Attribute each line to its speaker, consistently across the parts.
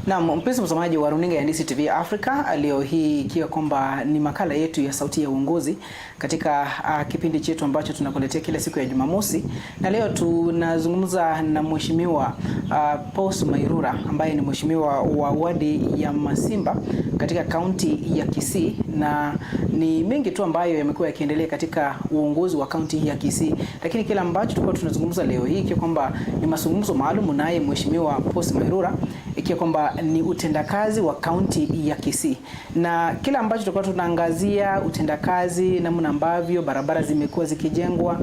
Speaker 1: Naam, mpenzi mtazamaji wa runinga ya Ndisi TV Africa, leo hii ikiwa kwamba ni makala yetu ya Sauti ya Uongozi katika kipindi chetu ambacho tunakuletea kila siku ya Jumamosi, na leo tunazungumza na Mheshimiwa Paul Mairura ambaye ni mheshimiwa wa wadi ya Masimba katika kaunti ya Kisii, na ni mengi tu ambayo yamekuwa yakiendelea katika uongozi wa kaunti hii ya Kisii, lakini kile ambacho tulikuwa tunazungumza leo hii ikiwa kwamba ni mazungumzo maalum naye Mheshimiwa Paul Mairura, ikiwa kwamba ni utendakazi wa kaunti ya Kisii, na kile ambacho tulikuwa tunaangazia utendakazi, namna ambavyo barabara zimekuwa zikijengwa,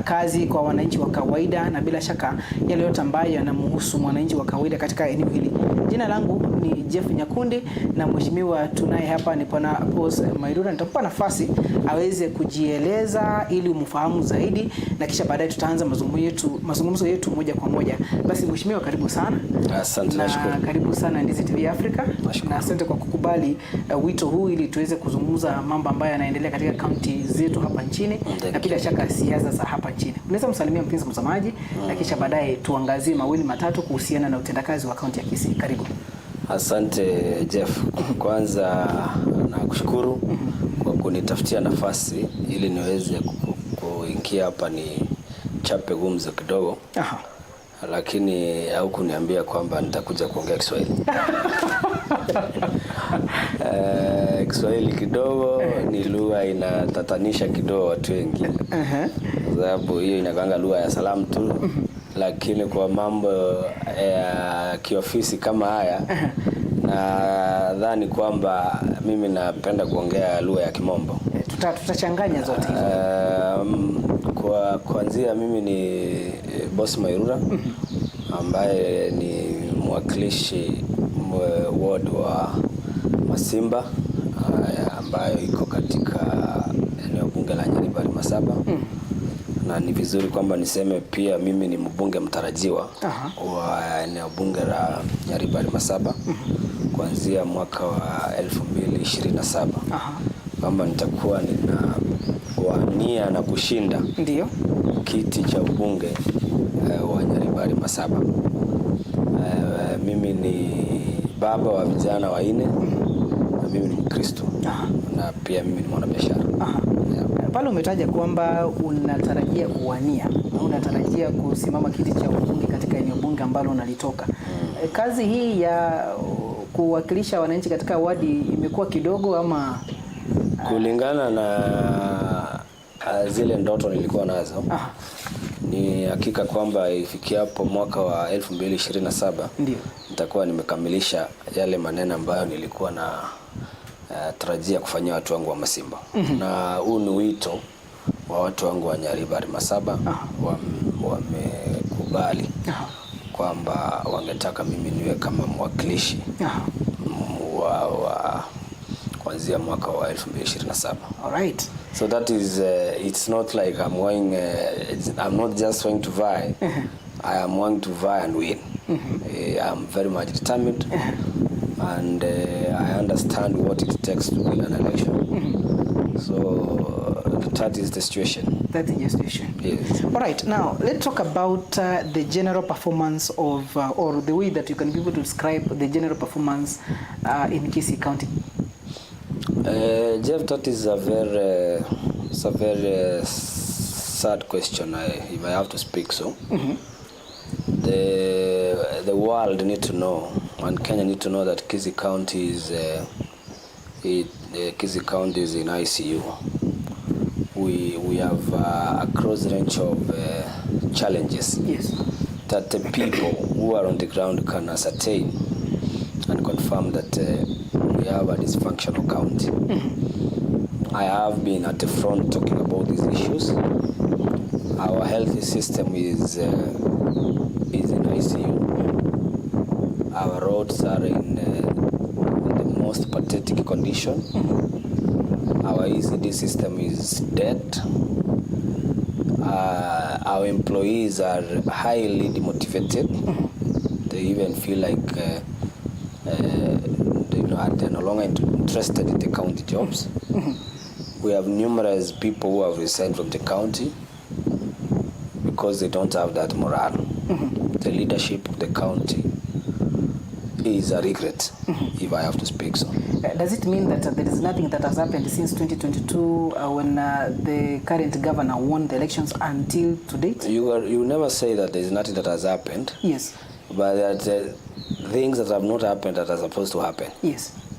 Speaker 1: kazi kwa wananchi wa kawaida, na bila shaka yale yote ambayo yanamhusu mwananchi wa kawaida katika eneo hili. Jina langu ni Jeff Nyakundi na mheshimiwa tunaye hapa ni Bwana Paul Mairura. Nitakupa nafasi aweze kujieleza ili umfahamu zaidi, na kisha baadaye tutaanza mazungumzo yetu moja kwa moja. Basi mheshimiwa, karibu sana.
Speaker 2: Asante,
Speaker 1: na
Speaker 2: nashukuru.
Speaker 1: Karibu sana Ndizi TV Africa.
Speaker 2: Nashukuru.
Speaker 1: Na asante kwa kukubali wito huu ili tuweze kuzungumza mambo ambayo yanaendelea katika kaunti zetu hapa nchini
Speaker 2: Thank
Speaker 1: na bila shaka siasa za hapa nchini. Unaweza msalimia mpenzi mtazamaji na kisha baadaye tuangazie mawili matatu kuhusiana na utendakazi wa kaunti ya Kisii. Karibu.
Speaker 2: Asante, Jeff. Kwanza nakushukuru kwa kunitafutia nafasi ili niweze kuingia hapa ni chape gumzo kidogo, lakini haukuniambia kwamba nitakuja kuongea Kiswahili. Kiswahili kidogo ni lugha inatatanisha kidogo watu wengi, kwa sababu hiyo inakuanga lugha ya salamu tu, lakini kwa mambo ya kiofisi kama haya nadhani kwamba mimi napenda kuongea lugha ya Kimombo.
Speaker 1: Tutachanganya zote hizo.
Speaker 2: Kwa kuanzia mimi ni Boss Mairura ambaye ni mwakilishi ward wa Masimba ambayo iko katika eneo bunge la Nyaribari Masaba, na ni vizuri kwamba niseme pia mimi ni mbunge mtarajiwa wa eneo bunge la Nyaribari Masaba kuanzia mwaka wa 2027, kwamba nitakuwa nina wania na kushinda kiti cha ubunge wa Nyaribari Masaba. Mimi ni baba wa vijana wanne na mimi ni Mkristo na pia mimi ni mwanabiashara. Yeah.
Speaker 1: Pale umetaja kwamba unatarajia kuwania, unatarajia kusimama kiti cha ubunge katika eneo bunge ambalo unalitoka. Kazi hii ya kuwakilisha wananchi katika wadi imekuwa kidogo ama?
Speaker 2: Kulingana na zile ndoto nilikuwa nazo, ni hakika kwamba ifikiapo mwaka wa 2027 nitakuwa nimekamilisha yale maneno ambayo nilikuwa na tarajia kufanyia watu wangu wa Masimba, na huu ni wito wa watu wangu wa Nyaribari Masaba. Wamekubali kwamba wangetaka mimi niwe kama mwakilishi wa kuanzia mwaka wa 2027. So that is it's not like I'm not just going to vie. I am going to vie and win. I'm very much determined and I understand what it takes to win an election. So that is the situation.
Speaker 1: That is your situation.
Speaker 2: Yes.
Speaker 1: All right. Now let's talk about the general performance of, or the way that you can be able to describe the general performance in Kisii County.
Speaker 2: Jeff, that is a very, it's a very sad question, if I have to speak so. The world need to know, and Kenya need to know that Kisii County is in ICU. We have a cross range of challenges that the people who are on the ground can ascertain and confirm that we have a dysfunctional county. I have been at the front talking about these issues. Our health system is in ICU. Our roads are in the most pathetic condition. Our ECD system is dead. Our employees are highly demotivated. They even feel like they're no longer interested in the county jobs. We have numerous people who have resigned from the county because they don't have that morale. The leadership of the county Is a regret, if I have to speak so.
Speaker 1: Does it mean that there is nothing that has happened since 2022 when the current governor won the elections until to date?
Speaker 2: You never say that there is nothing that has happened. But that things that have not happened that are supposed to happen.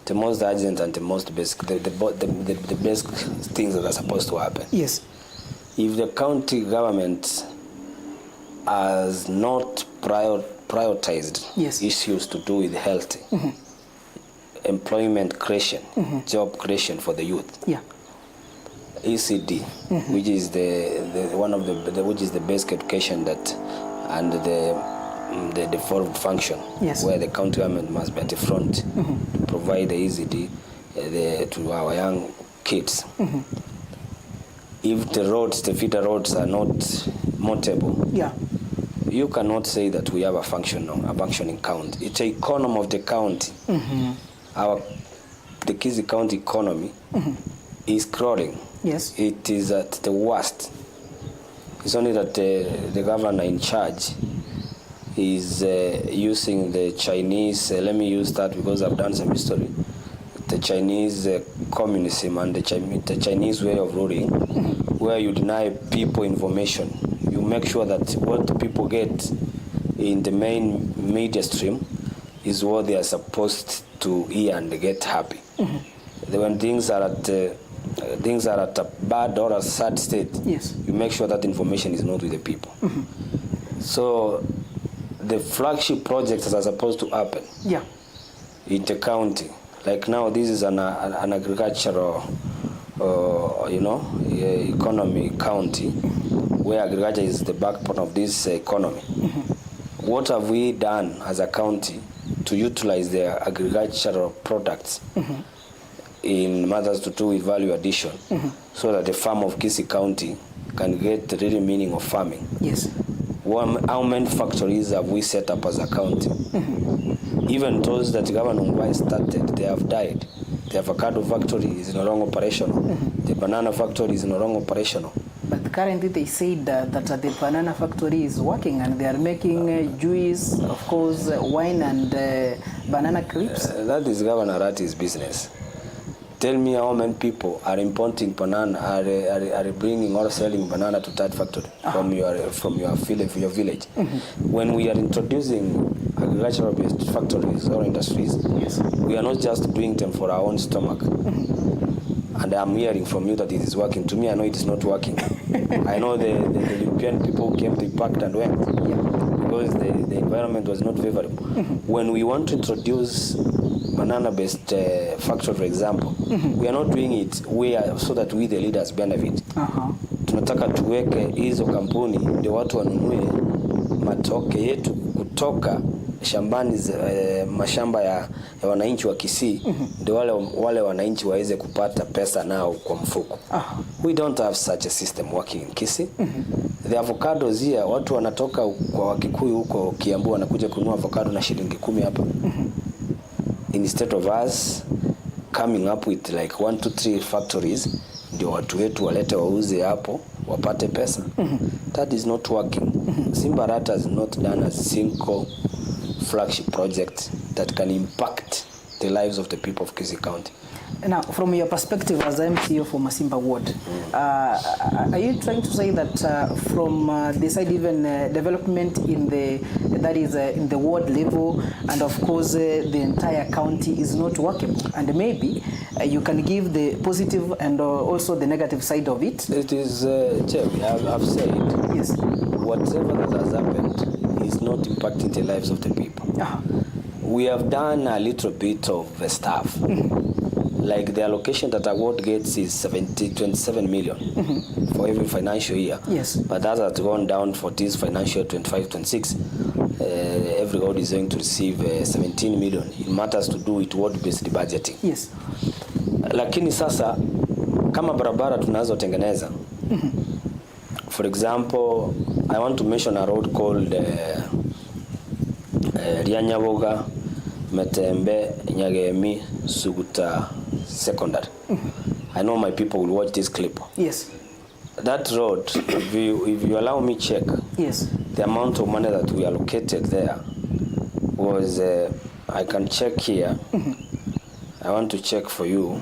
Speaker 2: The most urgent and the most basic, the basic things that are supposed to happen. If the county government has not prioritized issues to do with health, employment creation, job creation for the youth, ECD, which is the one of the which is the basic education that and the default function, where the county government must be at the front to provide the ECD to our young kids. If the roads, the feeder roads are not motorable, you cannot say that we have a functioning county. It's the economy of the county. The Kisii County economy is crawling. It is at the worst. It's only that the governor in charge is using the Chinese, let me use that because I've done some history, the Chinese communism and the Chinese way of ruling, where you deny people information. You make sure that what people get in the main media stream is what they are supposed to hear and get happy. When things are at a bad or a sad state, you make sure that information is not with the people. So the flagship projects that are supposed to happen in the county, like now this is an agricultural, economy county, where agriculture is the backbone of this economy. What have we done as a county to utilize the agricultural products in matters to do with value addition, so that the farm of Kisii County can get the real meaning of farming? How many factories have we set up as a county? Even those that Governor Ongwae started, they have died. The avocado factory is no longer operational. The banana factory is no longer operational.
Speaker 1: But currently they said that the banana factory is working and they are making juice, of course, wine and banana crisps.
Speaker 2: That is Governor Arati's business. Tell me how many people are importing banana, are bringing or selling banana to that factory from your village. When we are introducing agricultural-based factories or industries, we are not just doing them for our own stomach. And I'm hearing from you that it is working. To me, I know it is not working. I know the European people came, they packed and went. Because the environment was not favorable. When we want to introduce banana-based factory, for example, we are not doing it so that we the leaders benefit. Tunataka tuweke hizo kampuni ndio watu wanunue matoke yetu kutoka shambani mashamba ya wananchi wa Kisii, ndio wale wananchi waweze kupata pesa nao kwa mfuko. We don't have such a system working in Kisii. The avocados here, watu wanatoka kwa Wakikuyu huko Kiambu wanakuja kununua avocado na shilingi 10 hapa. Instead of us coming up with like 1, 2, 3 factories ndio watu wetu walete wauze hapo wapate pesa. That is not working. Simba Arati has not done a single flagship project that can impact the lives of the people of Kisii County.
Speaker 1: Now, from your perspective as MCA for Masimba Ward, are you trying to say that from the side even development in the, that is in the ward level and of course the entire county is not workable, and maybe you can give the positive and also the negative side of it?
Speaker 2: It is, Jeff, I've said, whatever that has happened is not impacting the lives of the people. We have done a little bit of stuff. Like the allocation that a ward gets is 27 million for every financial year. But that has gone down for this financial 25-26. Every ward is going to receive 17 million. It matters to do with ward-based budgeting. Lakini sasa kama barabara tunazotengeneza, for example, I want to mention a road called Rianyaboga, Metembe, Nyagemi, Suguta Secondary. I know my people will watch this clip. That road, if you allow me check, the amount of money that we allocated there was I can check here. I want to check for you,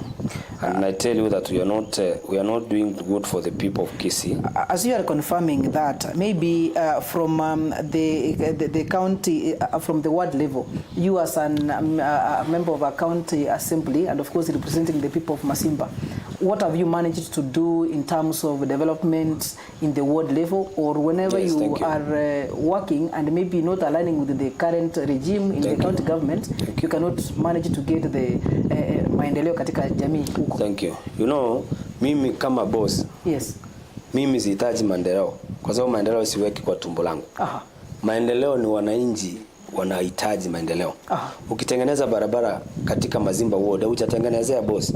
Speaker 2: and I tell you that we are not doing good for the people of Kisii.
Speaker 1: As you are confirming that, maybe from the county, from the ward level, you as a member of a county assembly, and of course representing the people of Masimba, what have you managed to do in terms of development in the ward level, or whenever you
Speaker 2: Thank you.
Speaker 1: Are working and maybe not aligning with the current regime in
Speaker 2: Thank
Speaker 1: the county
Speaker 2: you.
Speaker 1: Government,
Speaker 2: Thank
Speaker 1: you cannot manage to get the maendeleo katika jamii huko?
Speaker 2: Thank you. Mimi kama boss, mimi sihitaji maendeleo kwa sababu maendeleo siweki kwa tumbo langu. Maendeleo ni wananchi wanahitaji maendeleo. Ukitengeneza barabara katika Mazimba ward, hujatengenezea boss.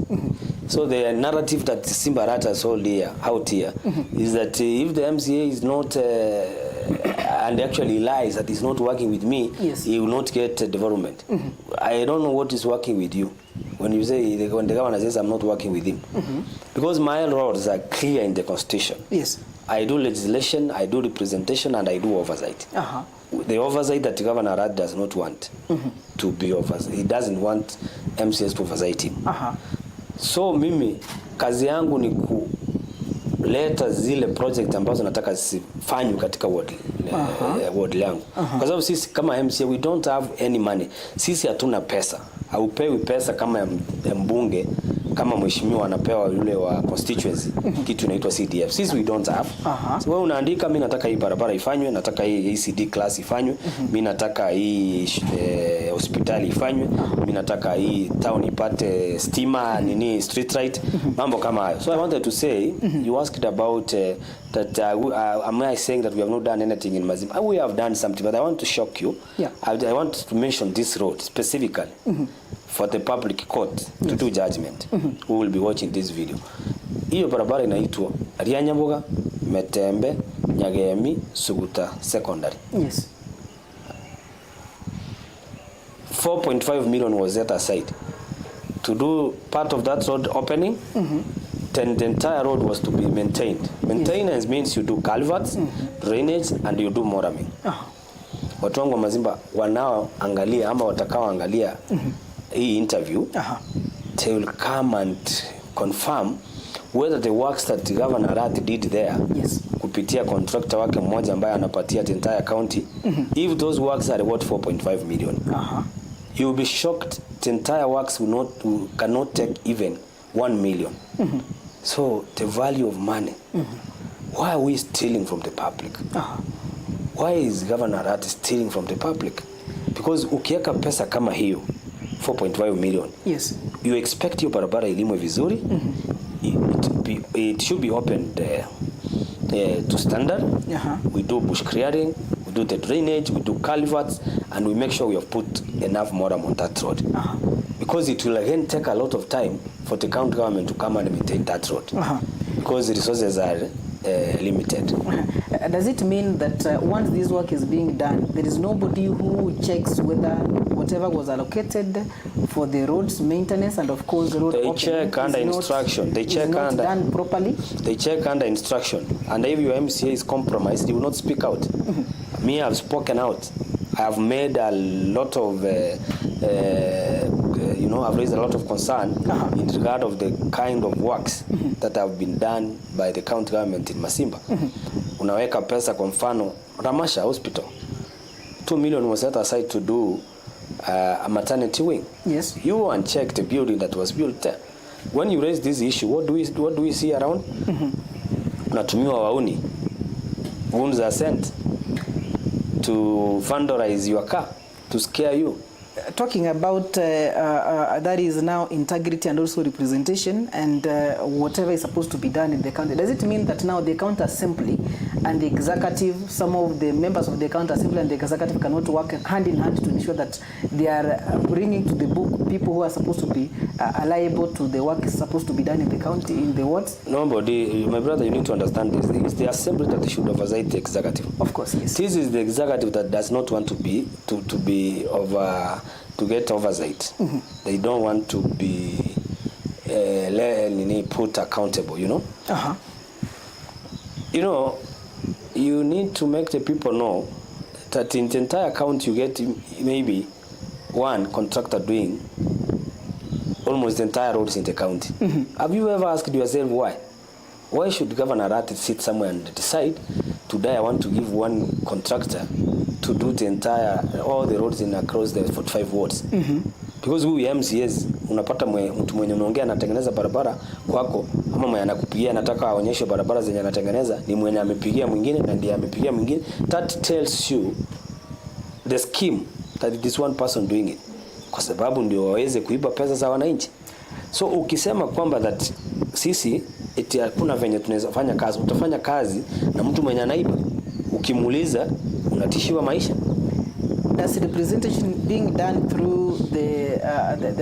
Speaker 2: So the narrative that Simba Arati sold here, out here, is that if the MCA is not and actually lies that he's not working with me, he will not get development. I don't know what is working with you when you say, when the governor says I'm not working with him. Because my roles are clear in the constitution. I do legislation, I do representation, and I do oversight. The oversight that Governor Arati does not want to be oversight. He doesn't want MCAs to oversight him. So mimi kazi yangu ni kuleta zile project ambazo nataka zifanywe katika ward yangu. Kwa sababu sisi kama MCA, we don't have any money. Sisi hatuna pesa. Haupewi pesa kama ya mbunge, kama mheshimiwa anapewa yule wa constituency kitu inaitwa CDF. Sisi we don't have. So wewe unaandika, mimi nataka hii barabara ifanywe, nataka hii ECD class ifanywe, mimi nataka hii hospitali ifanywe, mimi nataka hii town ipate stima, nini, street light, mambo kama hayo. So I wanted to say, you asked about that am I saying that we have not done anything in Mazimba? We have done something, but I want to shock you. I want to mention this road specifically for the public court to do judgment who will be watching this video. Hiyo barabara inaitwa Rianyamboga, Metembe, Nyagemi, Suguta Secondary. 4.5 million was set aside to do part of that road opening. Then the entire road was to be maintained. Maintenance means you do culverts, drainage, and you do murraming. Watu wangu wa Mazimba wanaoangalia ama watakaoangalia hii interview, they will come and confirm whether the works that Governor Arati did there kupitia contractor wake mmoja ambaye anapatia the entire county, if those works are worth 4.5 million, you will be shocked, the entire works will not will, cannot take even 1 million. So the value of money, why are we stealing from the public? Why is Governor Arati stealing from the public? Because ukiweka pesa kama hiyo 4.5 million, you expect hiyo barabara ilimwe vizuri, it should be opened to standard. We do bush clearing, we do the drainage, we do culverts, and we make sure we have put enough murram on that road, because it will again take a lot of time for the county government to come and maintain that road, because the resources are limited.
Speaker 1: Does it mean that once this work is being done, there is nobody who checks whether whatever was allocated for the roads maintenance and of course road
Speaker 2: They
Speaker 1: opening
Speaker 2: check under
Speaker 1: is not-
Speaker 2: instruction. They
Speaker 1: is
Speaker 2: check
Speaker 1: not
Speaker 2: under-
Speaker 1: done properly?
Speaker 2: They check under instruction, and if your MCA is compromised, he will not speak out. Me, I've spoken out. I have made a lot of, I've raised a lot of concern in regard of the kind of works that have been done by the county government in Masimba. Unaweka pesa, kwa mfano, Ramasha Hospital, 2 million was set aside to do a maternity wing. You go and check the building that was built there. When you raise this issue, what do we see around? Unatumiwa wahuni. Goons are sent to vandalize your car, to scare you.
Speaker 1: Talking about that is now integrity and also representation and whatever is supposed to be done in the county. Does it mean that now the county assembly and the executive, some of the members of the county assembly and the executive cannot work hand in hand to ensure that they are bringing to the book people who are supposed to be liable to the work is supposed to be done in the county, in the wards?
Speaker 2: Nobody, my brother, you need to understand this. It's the assembly that should oversight the executive.
Speaker 1: Of course, yes.
Speaker 2: This is the executive that does not want to be over to get oversight. They don't want to be nini, put accountable. You need to make the people know that in the entire county you get maybe one contractor doing almost the entire roads in the county? Have you ever asked yourself why? Why should Governor Arati sit somewhere and decide, today I want to give one contractor to do the entire, all the roads in across the 45 wards? Because huyu MCAs unapata mtu mwenye unaongea anatengeneza barabara kwako, ama mwenye anakupigia anataka aonyeshe barabara zenye anatengeneza ni mwenye amepigia mwingine na ndiye amepigia mwingine. That tells you the scheme that it is one person doing it, kwa sababu ndio waweze kuiba pesa za wananchi. So ukisema kwamba that sisi eti hakuna venye tunaweza fanya kazi, utafanya kazi na mtu mwenye anaiba, ukimuuliza unatishiwa maisha.
Speaker 1: Does representation being done through the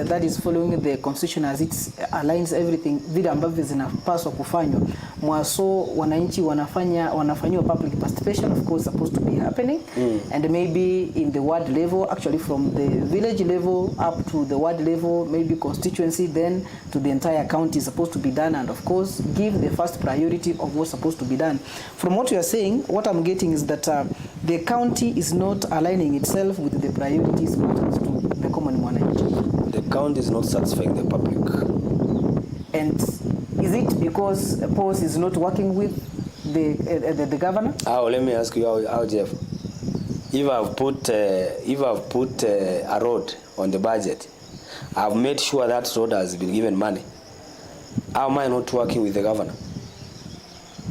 Speaker 1: that is following the constitution as it aligns everything vile ambavyo zinapaswa kufanywa mwaso wananchi wanafanyiwa public participation, of course, supposed to be happening and maybe in the ward level, actually from the village level up to the ward level, maybe constituency, then to the entire county is supposed to be done, and of course give the first priority of what's supposed to be done. From what you are saying, what I'm getting is that the county is not aligning itself with the priorities matters to the common mwananchi.
Speaker 2: The county is not satisfying the public.
Speaker 1: And is it because POS is not working with the governor?
Speaker 2: How, let me ask you how, Jeff. If I've put a road on the budget, I've made sure that road has been given money. How am I not working with the governor?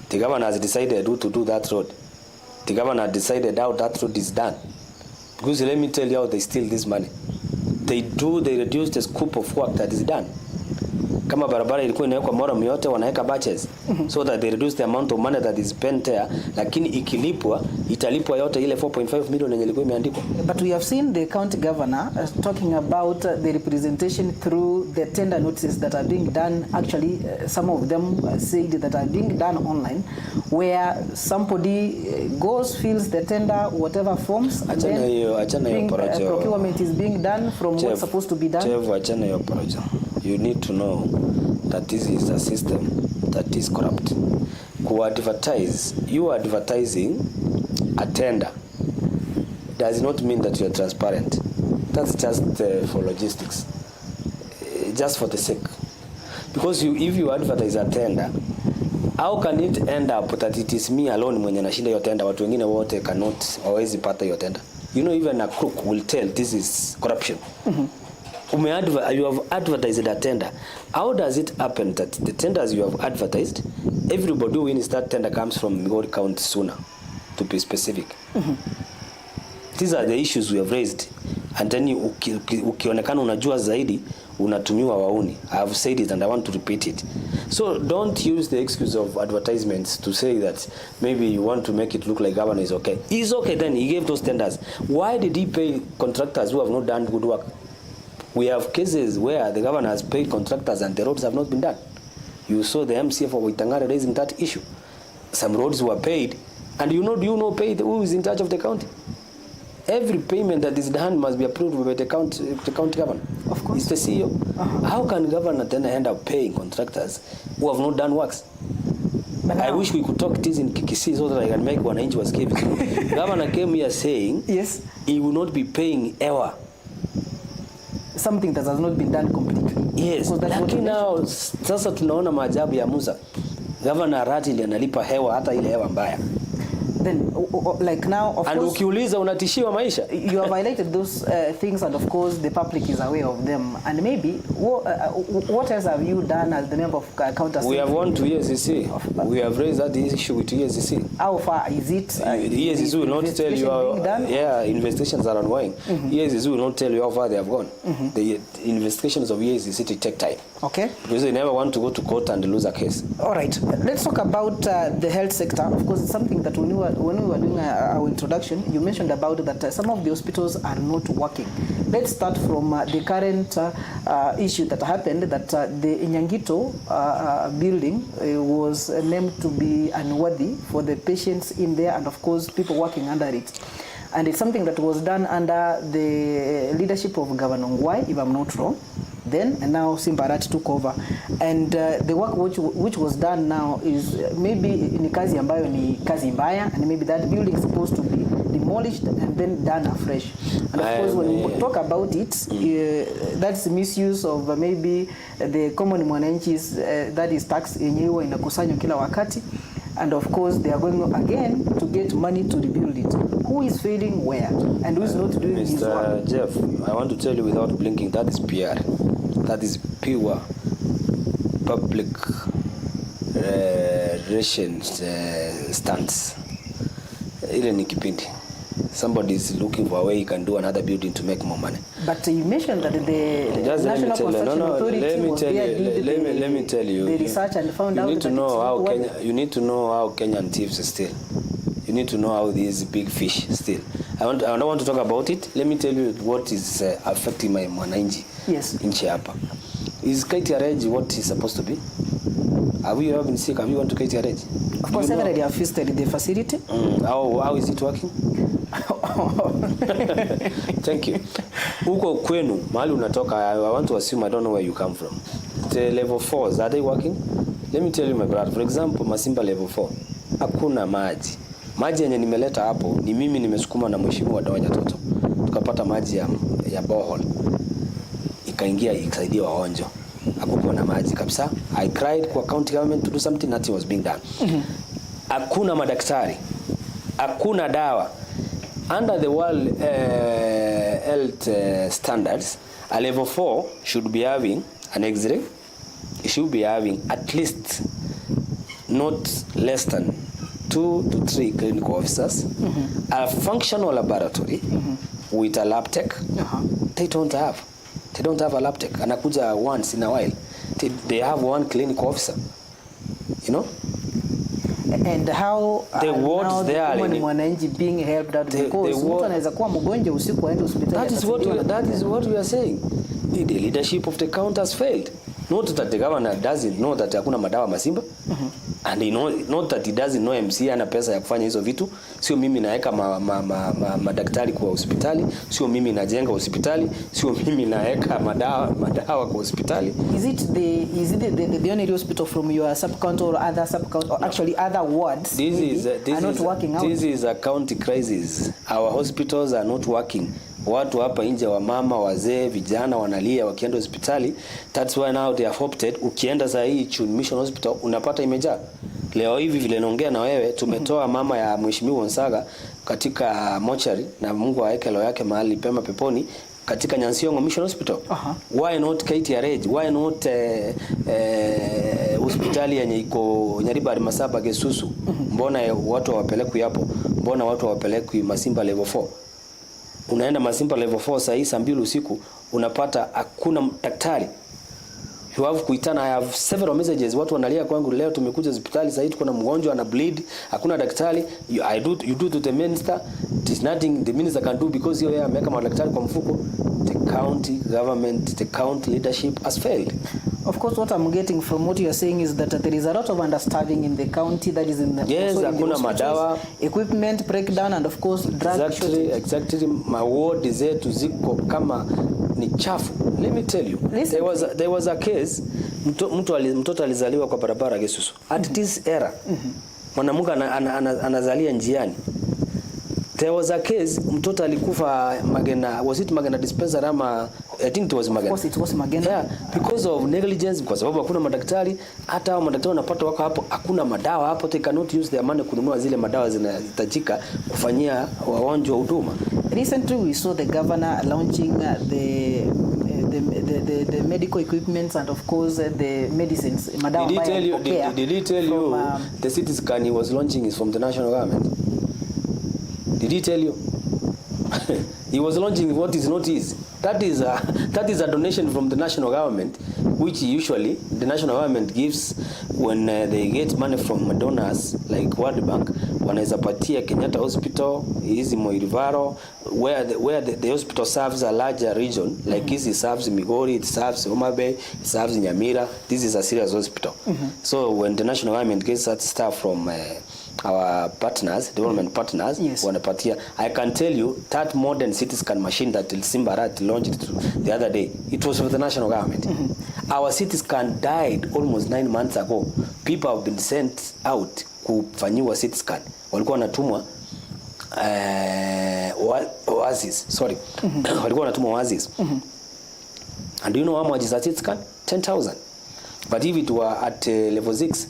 Speaker 2: The governor has decided who to do that road. The governor decided how that road is done. Because let me tell you how they steal this money. They reduce the scope of work that is done. Kama barabara ilikuwa inawekwa murram yote, wanaweka batches so that they reduce the amount of money that is spent there, lakini ikilipwa italipwa yote ile 4.5 million yenye ilikuwa imeandikwa.
Speaker 1: But we have seen the county governor talking about the representation through the tender notices that are being done. Actually, some of them said that are being done online, where somebody goes, fills the tender, whatever forms, and
Speaker 2: Achana
Speaker 1: then
Speaker 2: hiyo, achana hiyo porojo.
Speaker 1: Procurement is being done from what's
Speaker 2: Jeff,
Speaker 1: supposed to be done.
Speaker 2: Jeff, achana hiyo porojo. You need to know that this is a system that is corrupt. Ku-advertise, you are advertising a tender does not mean that you are transparent. That's just for logistics, just for the sake. Because if you advertise a tender, how can it end up that it is me alone mwenye nashinda hiyo tender, watu wengine wote cannot, hawawezi pata hiyo tender? Even a crook will tell this is corruption. You have advertised a tender. How does it happen that the tenders you have advertised, everybody who wins that tender comes from Migori County sooner, to be specific? These are the issues we have raised. And then ukionekana unajua zaidi, unatumiwa wahuni. I have said it and I want to repeat it. So don't use the excuse of advertisements to say that maybe you want to make it look like governor is okay. He's okay then, he gave those tenders. Why did he pay contractors who have not done good work? We have cases where the governor has paid contractors and the roads have not been done. You saw the MCA for Waitangare raising that issue. Some roads were paid, and do you know paid who is in charge of the county? Every payment that is done must be approved by the county governor.
Speaker 1: Of course.
Speaker 2: It's the CEO. How can governor then end up paying contractors who have not done works?
Speaker 1: But
Speaker 2: I
Speaker 1: now-
Speaker 2: wish we could talk this in Kikisii so that I can make wananchi wasikie vizuri. Governor came here saying he will not be paying hewa.
Speaker 1: Something that has not been done completely.
Speaker 2: Yes,
Speaker 1: Because that's what
Speaker 2: lakini
Speaker 1: you
Speaker 2: now sasa tunaona maajabu ya Musa. Governor Arati ndiye analipa hewa, hata ile hewa mbaya.
Speaker 1: Then, like now, of
Speaker 2: And
Speaker 1: course,
Speaker 2: ukiuliza unatishiwa maisha.
Speaker 1: You have highlighted those things, and of course the public is aware of them. And maybe what else have you done as the member of county
Speaker 2: We
Speaker 1: assembly?
Speaker 2: have won to EACC. We have raised that issue with EACC.
Speaker 1: How far is it?
Speaker 2: The EACC will not tell you
Speaker 1: investigation
Speaker 2: how,
Speaker 1: being done?
Speaker 2: Yeah, investigations are ongoing. EACC will not tell you how far they have gone. The investigations of EACC to take time. Because they never want to go to court and lose a case.
Speaker 1: All right. Let's talk about the health sector. Of course, it's something that when we were doing our introduction, you mentioned about that some of the hospitals are not working. Let's start from the current issue that happened, that the Inyangito building was named to be unworthy for the patients in there and, of course, people working under it. And it's something that was done under the leadership of Governor Ongwae, if I'm not wrong. Then, and now Simba Arati took over. And the work which was done now is maybe ni kazi ambayo ni kazi mbaya, and maybe that building is supposed to be demolished and then done afresh. And of course, when we talk about it, that's misuse of maybe the common mwananchi's, that is tax yenye huwa inakusanywa kila wakati. And of course, they are going again to get money to rebuild it. Who is failing where? And who is not doing his work?
Speaker 2: Mr. Jeff, I want to tell you without blinking, that is PR. That is pure public relations stunts. Ile ni kipindi. Somebody is looking for a way he can do another building to make more money.
Speaker 1: But you mentioned that the
Speaker 2: Just let me
Speaker 1: National
Speaker 2: tell you,
Speaker 1: Construction
Speaker 2: no, no,
Speaker 1: Authority
Speaker 2: let me
Speaker 1: was
Speaker 2: tell
Speaker 1: there,
Speaker 2: you,
Speaker 1: did
Speaker 2: let
Speaker 1: the,
Speaker 2: me, let me tell you,
Speaker 1: the research and found
Speaker 2: you
Speaker 1: out
Speaker 2: need to
Speaker 1: that
Speaker 2: know
Speaker 1: it's
Speaker 2: how
Speaker 1: not
Speaker 2: Kenya,
Speaker 1: worth
Speaker 2: you need to know how Kenyan thieves steal. You need to know how these big fish steal. I don't want to talk about it. Let me tell you what is affecting my mwananchi nchi hapa. Is KTRH what is supposed to be? Have you ever been sick? Have you gone to KTRH?
Speaker 1: Of course,
Speaker 2: Do you know?
Speaker 1: several have visited the facility.
Speaker 2: How is it working? Thank you. Huko kwenu mahali unatoka, I want to assume I don't know where you come from. The level 4s, are they working? Let me tell you, my brother, for example, Masimba level 4 hakuna maji. Maji yenye nimeleta hapo ni mimi nimesukuma na mheshimiwa Dawa Nyatoto. Tukapata maji ya borehole. Ikaingia ikasaidia wagonjwa. Hakukuwa na maji kabisa. I cried kwa county government to do something, nothing was being done. Hakuna madaktari. Hakuna dawa. Under the World Health standards, a level 4 should be having an X-ray. It should be having at least not less than 2 to 3 clinical officers, a functional laboratory with a lab tech. They don't have. They don't have a lab tech. Anakuja once in a while. They have one clinical officer. You know?
Speaker 1: And how
Speaker 2: The
Speaker 1: are
Speaker 2: wards
Speaker 1: now the
Speaker 2: there are
Speaker 1: common
Speaker 2: in-
Speaker 1: mwananchi being helped out? Because
Speaker 2: The
Speaker 1: mtu
Speaker 2: ward-
Speaker 1: anaweza kuwa mgonjwa usiku aende hospitali atatibiwa.
Speaker 2: That is what we are saying. The leadership of the county has failed. Not that the governor doesn't know that hakuna madawa Masimba. And he know, not that he doesn't know MCA ana pesa ya kufanya hizo vitu. Sio mimi naweka madaktari kwa hospitali, sio mimi najenga hospitali, sio mimi naweka madawa kwa hospitali.
Speaker 1: Is it the only hospital from your sub county or other sub county or actually other wards
Speaker 2: This
Speaker 1: maybe
Speaker 2: is this
Speaker 1: are not
Speaker 2: is
Speaker 1: working out?
Speaker 2: This is a county crisis. Our hospitals are not working. Watu hapa nje, wamama, wazee, vijana wanalia wakienda hospitali. That's why now they have opted. Ukienda saa hii Chun Mission Hospital unapata imejaa. Leo hivi vile naongea na wewe, tumetoa mama ya Mheshimiwa Onsaga katika mochari, na Mungu aweke roho yake mahali pema peponi, katika Nyansiongo Mission Hospital. Why not KTRH? Why not hospitali yenye iko Nyaribari Masaba Gesusu? Mbona watu hawapelekwi hapo? Mbona watu hawapelekwi Masimba level 4? Unaenda Masimba level 4 saa hii saa 2 usiku unapata hakuna daktari. You have kuitana. I have several messages, watu wanalia kwangu, leo tumekuja hospitali sasa hivi tuko na mgonjwa ana bleed, hakuna daktari. You do to the minister, there's nothing the minister can do because yeye ameweka madaktari kwa mfuko. The county government, the county leadership has failed.
Speaker 1: Of course, what I'm getting from what you're saying is that there is a lot of understaffing in the county, that is in the,
Speaker 2: Yes,
Speaker 1: also in the
Speaker 2: hakuna
Speaker 1: hospitals,
Speaker 2: madawa.
Speaker 1: Equipment breakdown and of course drug shortage.
Speaker 2: Exactly. Mawodi zetu ziko kama ni chafu. Let me tell you.
Speaker 1: Listen.
Speaker 2: There was a case mtoto alizaliwa kwa barabara Gesusu. At this era. Mwanamke anazalia njiani. There was a case mtoto alikufa Magena, was it Magena dispensary ama I think it was Magena.
Speaker 1: Of course it was Magena.
Speaker 2: Yeah, because of negligence, kwa sababu hakuna madaktari, hata hao madaktari wanapata wako hapo, hakuna madawa hapo, they cannot use their money kununua zile madawa zinahitajika kufanyia wagonjwa huduma.
Speaker 1: Recently, we saw the governor launching the medical equipments and of course the medicines. Madawa
Speaker 2: Did he
Speaker 1: ambayo
Speaker 2: tell you,
Speaker 1: alipokea
Speaker 2: did he tell
Speaker 1: from,
Speaker 2: you the CT scan he was launching is from the national government? Did he tell you? He was launching what is not his. That is a donation from the national government, which usually the national government gives when they get money from donors like World Bank. Wanaweza patia Kenyatta Hospital, hizi Moi Referral, where the hospital serves a larger region like this serves Migori, it serves Homa Bay, it serves Nyamira. This is a serious hospital. So when the national government gets that stuff from our partners, development partners, wanapatia. I can tell you that modern CT scan machine that Simba Arati launched the other day, it was for the national government. Our CT scan died almost 9 months ago. People have been sent out kufanyiwa CT scan, walikuwa wanatumwa Oasis, sorry. Walikuwa wanatuma Oasis. And do you know how much is a CT scan? 10,000. But if it were at level 6,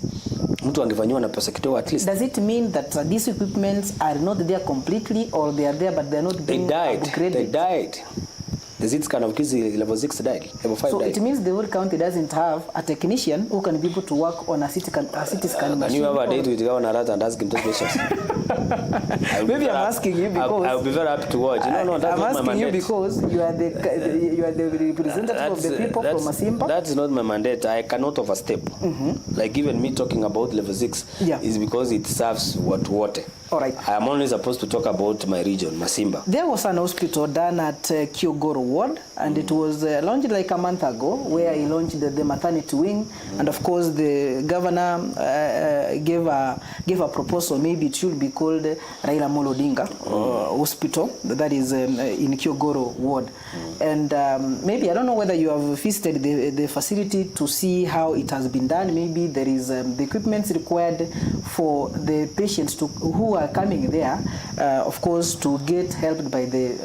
Speaker 2: mtu angefanyiwa na pesa kidogo at least.
Speaker 1: Does it mean that these equipments are not there completely, or they are there but they are not
Speaker 2: They
Speaker 1: being
Speaker 2: died.
Speaker 1: upgraded?
Speaker 2: They died. The CT scan of Kisii level 6 died. Level 5
Speaker 1: So
Speaker 2: died.
Speaker 1: it means the whole county doesn't have a technician who can be able to work on a CT scan
Speaker 2: Can
Speaker 1: machine.
Speaker 2: you have a date with Governor Arati and ask him those questions? I'll be
Speaker 1: Maybe
Speaker 2: very
Speaker 1: I'm asking you because
Speaker 2: I'll be very happy to watch. No, that's
Speaker 1: I'm
Speaker 2: not my
Speaker 1: asking you
Speaker 2: mandate.
Speaker 1: Because you are the representative of the people from Masimba.
Speaker 2: That's not my mandate. I cannot overstep. Like even me talking about level 6 is because it serves what water.
Speaker 1: All right.
Speaker 2: I am only supposed to talk about my region, Masimba.
Speaker 1: There was an hospital done at Kiogoro Ward, and it was launched like a month ago, where he launched the maternity wing, and of course the governor gave a proposal. Maybe it should be called Raila Amolo Odinga Hospital, that is in Kiogoro Ward. And maybe, I don't know whether you have visited the facility to see how it has been done. Maybe there is the equipment required for the patients who are coming there, of course, to get helped by the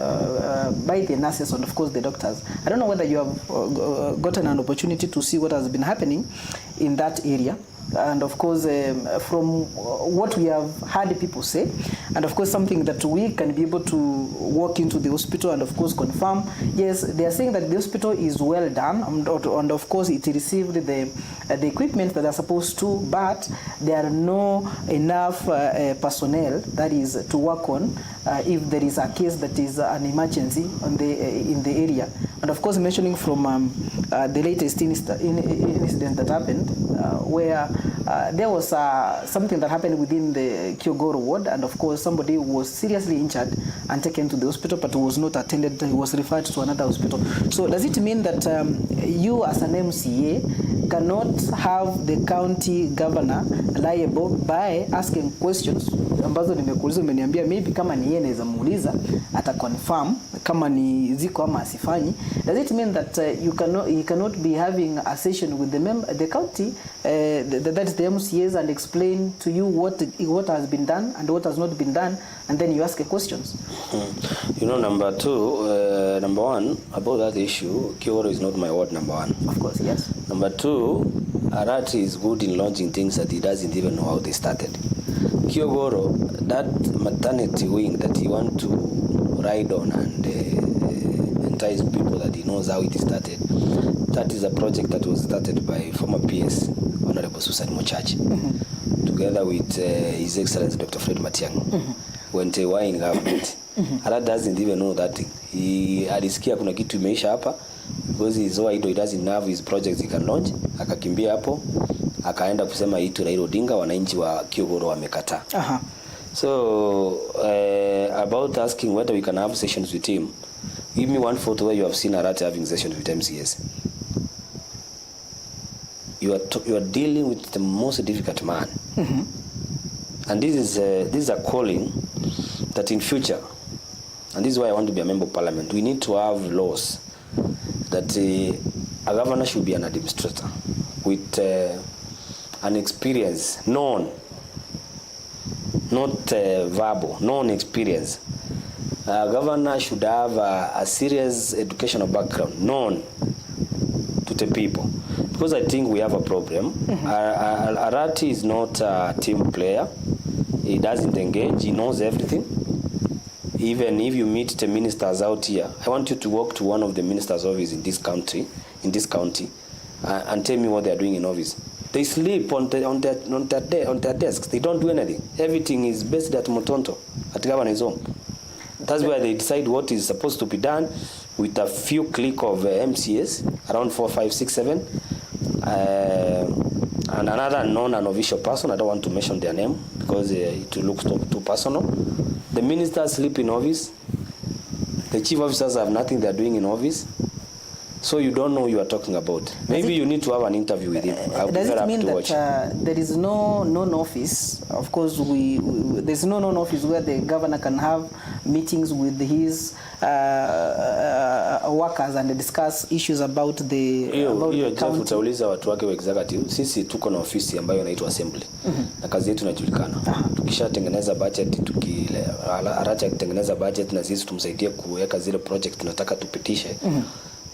Speaker 1: nurses and of course the doctors. I don't know whether you have gotten an opportunity to see what has been happening in that area. And of course, from what we have heard people say, and of course something that we can be able to walk into the hospital and of course confirm, yes, they are saying that the hospital is well done, and of course it received the equipment that are supposed to, but there are no enough personnel that is to work on if there is a case that is an emergency in the area. And of course mentioning from the latest incident that happened, where there was something that happened within the Kiogoro ward, and of course somebody was seriously injured and taken to the hospital, but was not attended. He was referred to another hospital. So does it mean that you as an MCA cannot have the county governor liable by asking questions ambazo nimekuuliza, umeniambia maybe kama ni yeye naweza muuliza ata confirm kama ni ziko ama asifanyi? Does it mean that you cannot be having a session with the county, that is the MCAs, and explain to you what has been done and what has not been done, and then you ask questions?
Speaker 2: Number one, about that issue, Kiogoro is not my ward, number one.
Speaker 1: Of course, yes.
Speaker 2: Number two, Arati is good in launching things that he doesn't even know how they started. Kiogoro, that maternity wing that he want to ride on and entice people that he knows how it started, that is a project that was started by former PS, Honorable Susan Mochache, together with His Excellency Dr. Fred Matiang'i, when they were in government. Arati doesn't even know that thing. He alisikia kuna kitu imeisha hapa because he's so idle, he doesn't have his projects he can launch. Akakimbia hapo akaenda kusema hii Raila Odinga, wananchi wa Kiogoro wamekataa. So about asking whether we can have sessions with him, give me one photo where you have seen Arati having sessions with MCAs. You are dealing with the most difficult man, and this is a calling that in future, and this is why I want to be a member of parliament. We need to have laws that a governor should be an administrator with an experience known, not verbal, known experience. A governor should have a serious educational background known to the people. Because I think we have a problem. Arati is not a team player. He doesn't engage. He knows everything. Even if you meet the ministers out here, I want you to walk to one of the ministers' office in this country, in this county, and tell me what they are doing in office. They sleep on their desks. They don't do anything. Everything is based at Motonto, at governor's home. That's where they decide what is supposed to be done with a few clique of MCAs, around 4, 5, 6, 7. And another known and official person, I don't want to mention their name because it looks too personal. The ministers sleep in office. The chief officers have nothing they're doing in office. So you don't know who you are talking about. Maybe you need to have an interview with him. I'll be
Speaker 1: Does
Speaker 2: very
Speaker 1: it
Speaker 2: happy
Speaker 1: mean
Speaker 2: to
Speaker 1: that
Speaker 2: watch.
Speaker 1: There is no known office? Of course, we there's no known office where the governor can have meetings with his workers and discuss issues about the
Speaker 2: Hiyo
Speaker 1: about
Speaker 2: hiyo
Speaker 1: the
Speaker 2: Jeff,
Speaker 1: county?
Speaker 2: Utauliza watu wake wa executive. Sisi tuko na ofisi ambayo inaitwa assembly na kazi yetu inajulikana. Tukishatengeneza budget, tukile Arati akitengeneza budget na sisi tumsaidie kuweka zile project tunataka tupitishe,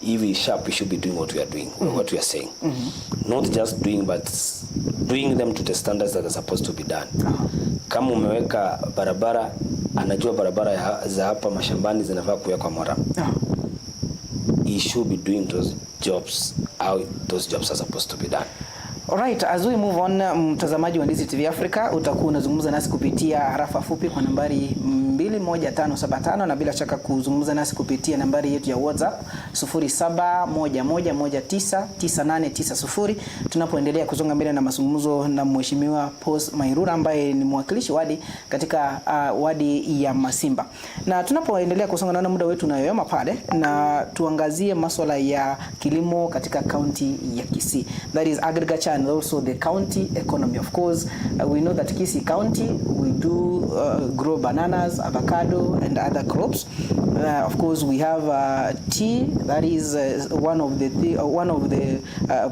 Speaker 2: hivi sharp we should be doing what we are doing, what we are saying. Not just doing, but doing them to the standards that are supposed to be done. Kama umeweka barabara, anajua barabara za hapa mashambani zinafaa kuwekwa murram. He should be doing those jobs how those jobs are supposed to be done.
Speaker 1: Alright, as we move on, mtazamaji wa Ndizi TV Africa, utakuwa unazungumza nasi kupitia harafa fupi kwa nambari 21575 na bila shaka kuzungumza nasi kupitia nambari yetu ya WhatsApp 0711199890, tunapoendelea kusonga mbele na mazungumzo na Mheshimiwa Pos Mairura ambaye ni mwakilishi wadi katika wadi ya Masimba. Na tunapoendelea kusonga, naona muda wetu unayoyoma pale, na tuangazie masuala ya kilimo katika kaunti ya Kisii. That is agriculture and also the county economy. Of course, we know that Kisii County, we do grow bananas, avocado and other crops. Of course, we have tea. That is one of the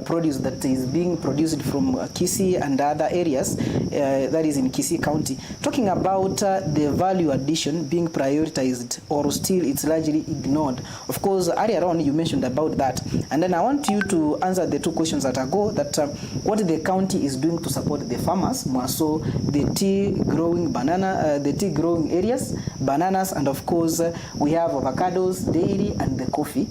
Speaker 1: produce that is being produced from Kisii and other areas. That is in Kisii County. Talking about the value addition being prioritized or still it's largely ignored. Of course, earlier on you mentioned about that, and then I want you to answer the two questions that ago, that what the county is doing to support the farmers, more so the tea growing banana, the tea growing areas, bananas, and of course we have avocados, dairy, and the coffee,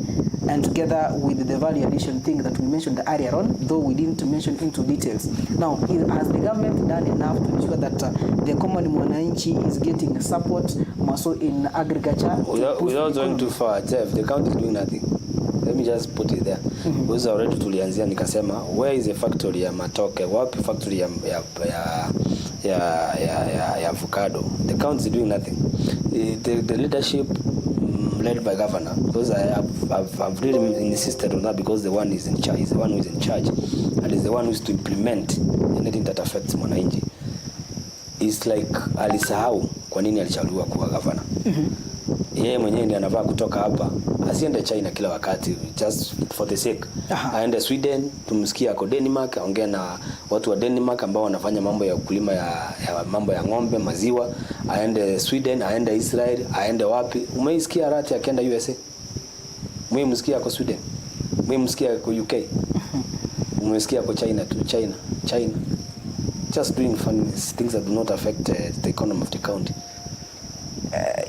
Speaker 1: and together with the value addition thing that we mentioned earlier on, though we didn't mention into details. Now, has the government done enough to ensure that the common mwananchi is getting support, more so in agriculture, to
Speaker 2: Without,
Speaker 1: push the
Speaker 2: without going
Speaker 1: economy?
Speaker 2: Too far, Jeff, the county is doing nothing. Let me just put it there. Because already tulianzia nikasema, where is the factory ya matoke? Wapi factory ya avocado? The county is doing nothing. The leadership led by governor, because I've really insisted on that, because the one is in charge, is the one who is in charge and is the one who is to implement anything that affects mwananchi. It's like alisahau kwa nini alichaguliwa kuwa governor. Yeye mwenyewe ndiye anafaa kutoka hapa, asiende China kila wakati just for the sake. Aende Sweden, tumsikie ako Denmark, aongee na watu wa Denmark ambao wanafanya mambo ya ukulima ya mambo ya ng'ombe, maziwa. Aende Sweden, aende Israel, aende wapi? Umeisikia Arati akienda USA? Umemsikia ako Sweden? Umemsikia ako UK? Umesikia ako China tu, China, China. Just doing funny things that do not affect the economy of the county.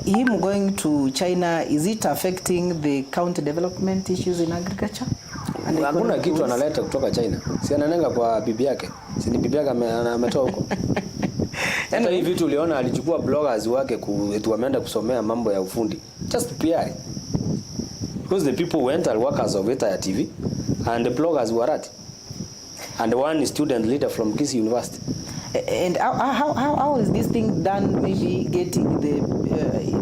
Speaker 1: Him going to China, is it affecting the county development issues in agriculture and
Speaker 2: Hakuna
Speaker 1: economic
Speaker 2: kitu
Speaker 1: goals?
Speaker 2: Analeta kutoka China. Si ananenga kwa bibi yake. Si ni bibi yake ametoa huko. Hata hii vitu uliona alichukua bloggers wake eti wameenda kusomea mambo ya ufundi. Just PR. Because the people went are workers of Ita ya TV and the bloggers were at. And one student leader from Kisii University.
Speaker 1: And how is this thing done? Maybe getting the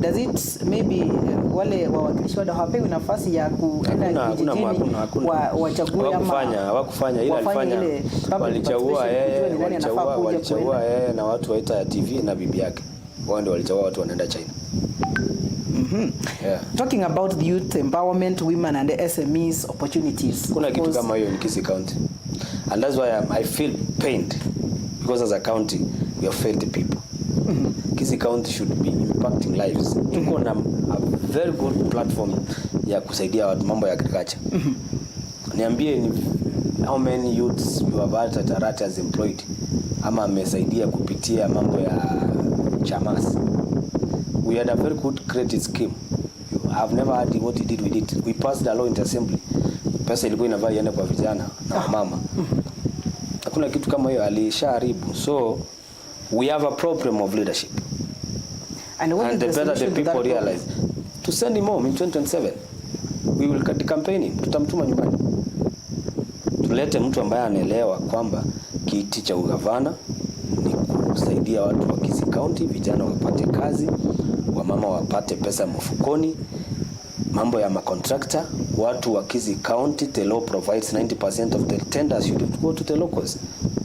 Speaker 1: does it maybe wale wawakilishi wada hawapewi nafasi ya kuenda
Speaker 2: Hakuna, hakuna,
Speaker 1: vijijini
Speaker 2: hakuna, hakuna.
Speaker 1: wachague ama
Speaker 2: Hawakufanya ila
Speaker 1: wafanye
Speaker 2: alifanya
Speaker 1: ile public
Speaker 2: walichagua
Speaker 1: participation
Speaker 2: yeye,
Speaker 1: kujua ni nani anafaa
Speaker 2: walichagua
Speaker 1: kuja
Speaker 2: walichagua
Speaker 1: kuenda.
Speaker 2: Yeye na watu wa Ita ya TV na bibi yake. Wao ndio walichagua watu wanaenda China. Yeah.
Speaker 1: Talking about the youth empowerment, women and SMEs opportunities.
Speaker 2: Kuna kitu
Speaker 1: Of course,
Speaker 2: kama hiyo in Kisii County. And that's why I feel pained, because as a county we have failed the people. Kisii County should be impacting lives. Tuko na a very good platform ya kusaidia watu mambo ya agriculture. Niambie ni how many youths you have had at Arati has employed ama amesaidia kupitia mambo ya chamas. We had a very good credit scheme. I've never heard what he did with it. We passed a law in the assembly. Pesa ilikuwa inafaa iende kwa vijana na wamama. Hakuna kitu kama hiyo, alishaharibu. So we have a problem of leadership.
Speaker 1: And what
Speaker 2: And
Speaker 1: is
Speaker 2: the
Speaker 1: the
Speaker 2: better the
Speaker 1: solution to that
Speaker 2: people
Speaker 1: problem?
Speaker 2: realize to send him home in 2027. We will campaign him. Tutamtuma nyumbani. Tulete mtu ambaye anaelewa kwamba kiti cha ugavana ni kusaidia watu wa Kisii County, vijana wapate kazi, wamama wapate pesa mfukoni, mambo ya macontractor, watu wa Kisii County, the law provides 90% of the tenders should go to the locals.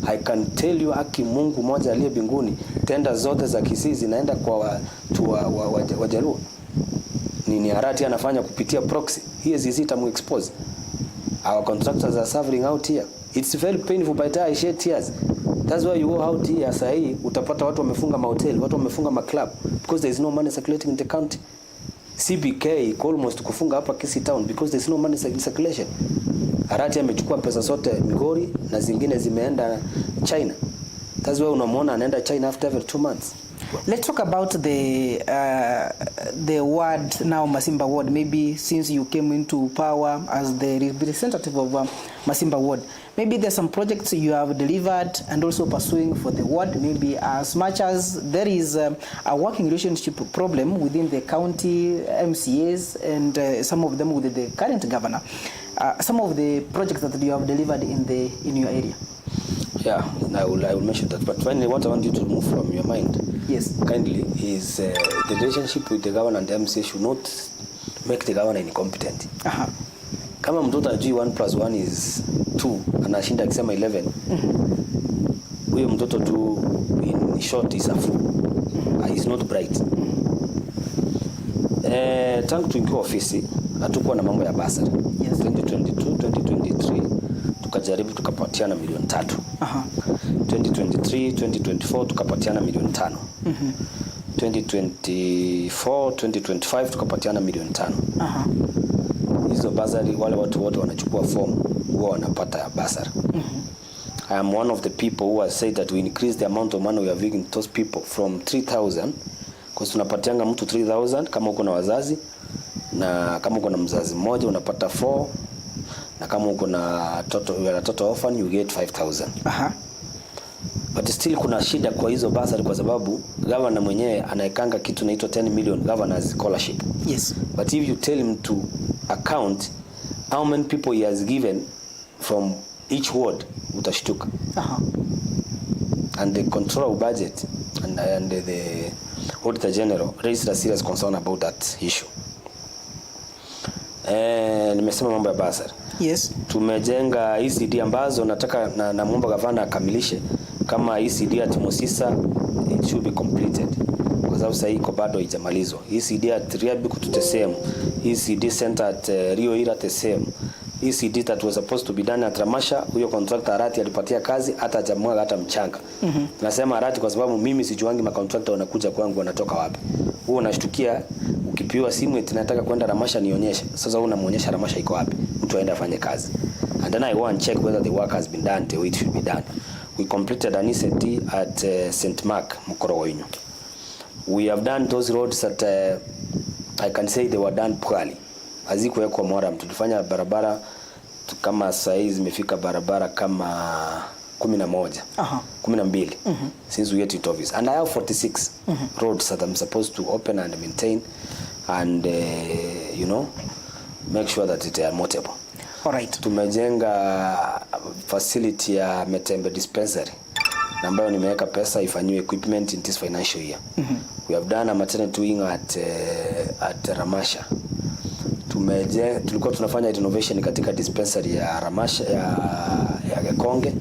Speaker 2: I can tell you, haki Mungu moja aliye mbinguni, tenda zote za Kisii zinaenda kwa watu wa Wajaluo. Ni Ni Arati anafanya kupitia proxy. EACC itamu expose. Our contractors are suffering out here. It's very painful, but I shed tears. That's why you go out here saa hii utapata watu wamefunga mahoteli, watu wamefunga maclub because there is no money circulating in the county. CBK iko almost kufunga hapa Kisii town because there is no money in circulation. Arati amechukua pesa zote Migori na zingine zimeenda China. That's why unamwona anaenda China after every 2 months.
Speaker 1: Let's talk about the ward now, Masimba ward. Maybe since you came into power as the representative of Masimba ward, maybe there's some projects you have delivered and also pursuing for the ward. Maybe as much as there is a working relationship problem within the county MCAs and some of them with the current governor, some of the projects that you have delivered in your area.
Speaker 2: Yeah, I will mention that. But finally, what I want you to remove from your mind, kindly, is the relationship with the governor and the MCA should not make the governor incompetent. Kama mtoto ajui 1 plus 1 is 2, anashinda akisema 11, huyo mtoto tu, in short, is a fool. Is not bright. Tangu tuingia ofisi hatukuwa na mambo ya bursary. 2022, 2023 tukajaribu, tukapatiana milioni 3. 2023, 2024 tukapatiana milioni 5. 2024, 2025 tukapatiana milioni 5. Hizo bursary, wale watu wote wanachukua form huwa wanapata bursary. I am one of the people who has said that we increase the amount of money we are giving to those people from 3000, because tunapatianga mtu 3000 kama uko na wazazi, na kama uko na mzazi mmoja unapata 4, na kama uko na toto, you are a total orphan, you get 5000. But still kuna shida kwa hizo bursary kwa sababu governor mwenyewe anaekanga kitu inaitwa 10 million governors scholarship. But if you tell him to account how many people he has given from each ward, utashtuka. And the controller of budget and the auditor general raised a serious concern about that issue. Nimesema mambo ya bursary. Tumejenga ECD ambazo nataka na namuomba gavana akamilishe, kama ECD at Mosisa, it should be completed kwa sababu sasa iko bado haijamalizwa. ECD at Riabiku to the same, ECD center at Rio Ira the same. ECD that was supposed to be done at Ramasha, huyo contractor Arati alipatia kazi, hata hajamwaga hata mchanga. Nasema Arati kwa sababu mimi sijuangi macontractor wanakuja kwangu wanatoka wapi. Huo unashtukia ukipiwa simu eti nataka kwenda Ramasha nionyeshe. Sasa wewe unamuonyesha Ramasha iko wapi? Mtu aende afanye kazi. And then I go and check whether the work has been done the way it should be done. We completed an ECD at St. Mark, Mkorogoinyo. We have done those roads that I can say they were done poorly. Hazikuwekwa murram. Tulifanya barabara kama saa hii zimefika barabara kama 11, 12 since we get into office, and I have 46 roads that I'm supposed to open and maintain and make sure that it are motorable.
Speaker 1: All right.
Speaker 2: Tumejenga facility ya Metembe dispensary na ambayo nimeweka pesa ifanyiwe equipment in this financial year. We have done a maternity wing at Ramasha. Tulikuwa tunafanya renovation katika dispensary ya Ramasha, ya Gekonge,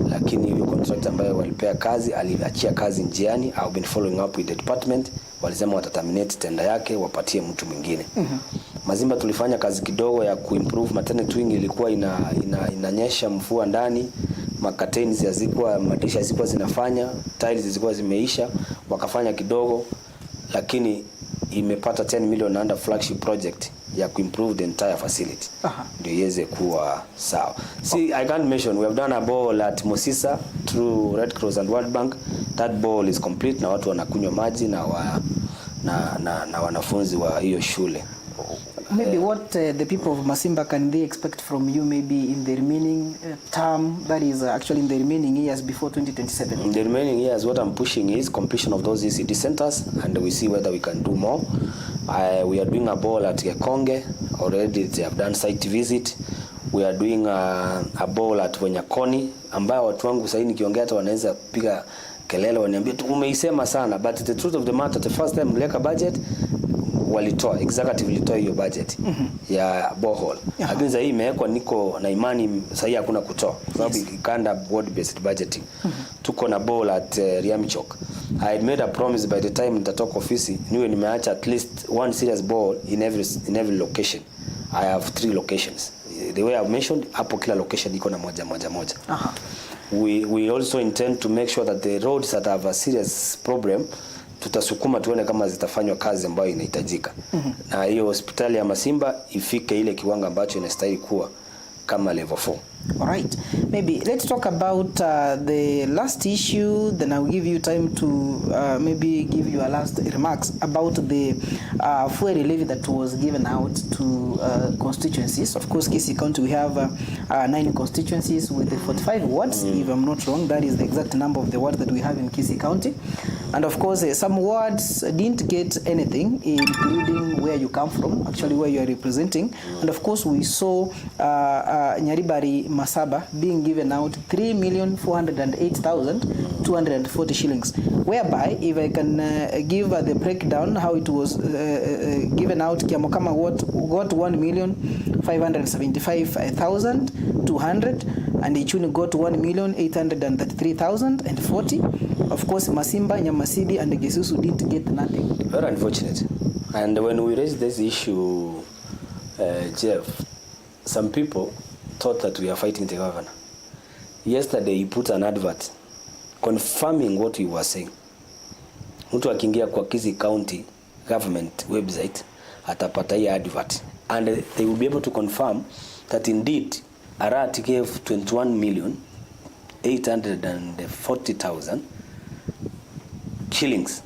Speaker 2: lakini huyo contractor ambaye walipea kazi aliachia kazi njiani. I've been following up with the department, walisema wataterminate tenda yake wapatie mtu mwingine. Mazimba tulifanya kazi kidogo ya kuimprove maternity wing, ilikuwa inanyesha mvua ndani, macurtains hazikuwa, madirisha hazikuwa zinafanya, tiles zilikuwa zimeisha, wakafanya kidogo, lakini imepata 10 million under flagship project ya kuimprove the entire facility ndio iweze kuwa sawa. See, I can't mention, we have done a borehole at Mosisa through Red Cross and World Bank. That borehole is complete na watu wanakunywa maji na wanafunzi wa hiyo shule.
Speaker 1: Maybe what the people of Masimba can they expect from you maybe in the remaining term, that is actually in the remaining years before 2027?
Speaker 2: In the remaining years, what I'm pushing is completion of those ECD centers, and we see whether we can do more. We are doing a borehole at Gekonge already. They have done site visit. We are doing a borehole at Wenyakoni ambayo watu wangu sasa nikiongea hata wanaweza piga kelele waniambie tu umeisema sana, but the truth of the matter, the first time niliweka budget, walitoa, executive ilitoa hiyo budget ya borehole, lakini sasa hii imewekwa, niko na imani sasa hii hakuna kutoa kwa sababu ikaenda ward based budgeting. Tuko na borehole at Riamchok. I had made a promise by the time nitatoka ofisi niwe nimeacha at least one serious borehole in every location. I have three locations. The way I've mentioned hapo, kila location iko na moja moja moja. We also intend to make sure that the roads that have a serious problem, tutasukuma tuone kama zitafanywa kazi ambayo inahitajika. Na hiyo hospitali ya Masimba ifike ile kiwango ambacho inastahili kuwa kama level 4.
Speaker 1: All right. Maybe let's talk about the last issue. Then I'll give you time to maybe give your last remarks about the fuel levy that was given out to constituencies. Of course, Kisii County, we have nine constituencies with the 45 wards. If I'm not wrong, that is the exact number of the wards that we have in Kisii County. And of course, some wards didn't get anything, including where you come from, actually where you are representing. And of course, we saw Nyaribari Masaba being given out 3,408,240 shillings. Whereby, if I can give the breakdown how it was given out, Kiamokama got 1,575,200 and Ichuni got 1,833,040. Of course, Masimba, Nyamasidi and Gesusu didn't get nothing.
Speaker 2: Very unfortunate. And when we raised this issue, Jeff, some people thought that we are fighting the governor. Yesterday he put an advert confirming what we were saying. Mtu akiingia kwa Kisii County government website atapata hii advert and they will be able to confirm that indeed Arati gave 21 million 840,000 shillings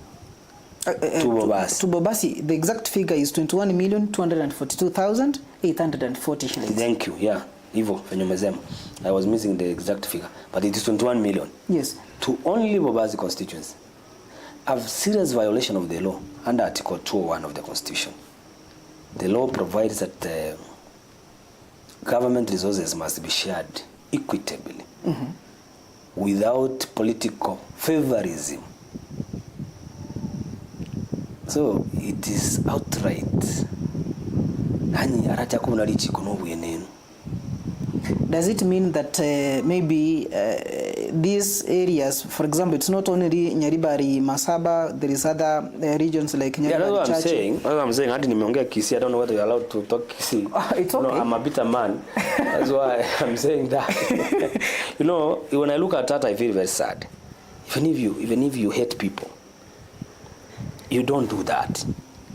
Speaker 2: to Bobasi.
Speaker 1: To Bobasi, the exact figure is 21,242,840 shillings.
Speaker 2: Thank you. Yeah. Hivyo venye umesema. I was missing the exact figure, but it is 21 million. To only Bobasi constituency. A serious violation of the law under Article 201 of the Constitution. The law provides that government resources must be shared equitably without political favorism. So it is outright. Hani aracha kubona lichiko n'obwenenu.
Speaker 1: Does it mean that maybe these areas, for example, it's not only Nyaribari, Masaba, there is other regions like Nyaribari
Speaker 2: Yeah, that's what I'm
Speaker 1: Chache.
Speaker 2: Saying. That's what I'm saying. Hadi nimeongea Kisii. I don't know whether you're allowed to talk Kisii.
Speaker 1: It's okay.
Speaker 2: No, I'm a bitter man. That's why I'm saying that. When I look at that, I feel very sad. Even if you hate people, you don't do that.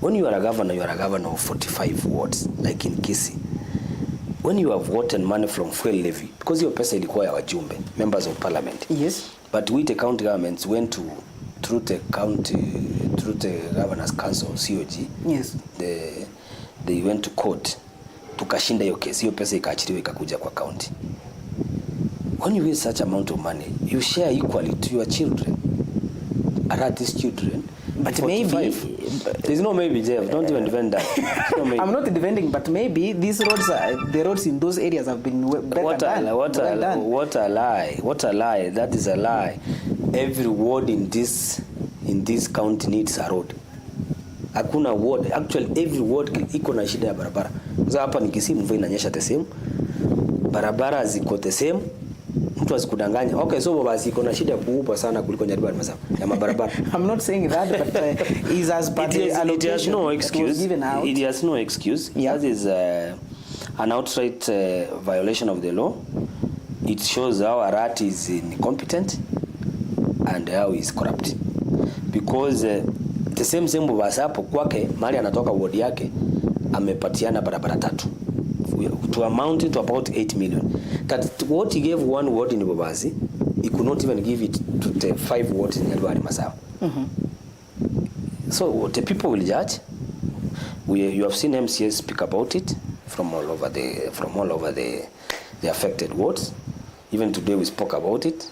Speaker 2: When you are a governor, you are a governor of 45 wards, like in Kisii. When you have gotten money from fuel levy, because hiyo pesa ilikuwa ya wajumbe, members of parliament. But we, the county governments, went to through the county, through the governors council, COG. They went to court, tukashinda hiyo kesi, hiyo pesa ikaachiliwa ikakuja kwa county. When you get such amount of money, you share equally to your children. Arati's children.
Speaker 1: But maybe-
Speaker 2: 45. There's no maybe, Jeff. Don't even defend that. There's no maybe.
Speaker 1: I'm not defending, but maybe these roads, the roads in those areas have been better
Speaker 2: What
Speaker 1: done.
Speaker 2: a, what
Speaker 1: well
Speaker 2: a,
Speaker 1: done.
Speaker 2: What a lie. What a lie. That is a lie. Every ward in this county needs a road. Hakuna ward. Actually, every ward iko na shida ya barabara. Sasa hapa ni Kisii, mvua inanyesha the same. Barabara ziko the same. Mtu asikudanganya. Okay, so basi iko na shida kubwa sana kuliko Nyaribari Masaba ya mabarabara.
Speaker 1: I'm not saying that, but is as per
Speaker 2: It
Speaker 1: the
Speaker 2: has
Speaker 1: allocation
Speaker 2: no
Speaker 1: that was
Speaker 2: excuse.
Speaker 1: given out.
Speaker 2: It has no excuse. That is an outright violation of the law. It shows how Arati is incompetent and how he is corrupt. Because the same Bobasi hapo kwake mahali anatoka ward yake amepatiana barabara tatu to amount to about 8 million. That what he gave one ward in Bobasi, he could not even give it to the five wards in Nyaribari Masaba. So the people will judge. You have seen MCAs speak about it from all over the affected wards. Even today we spoke about it.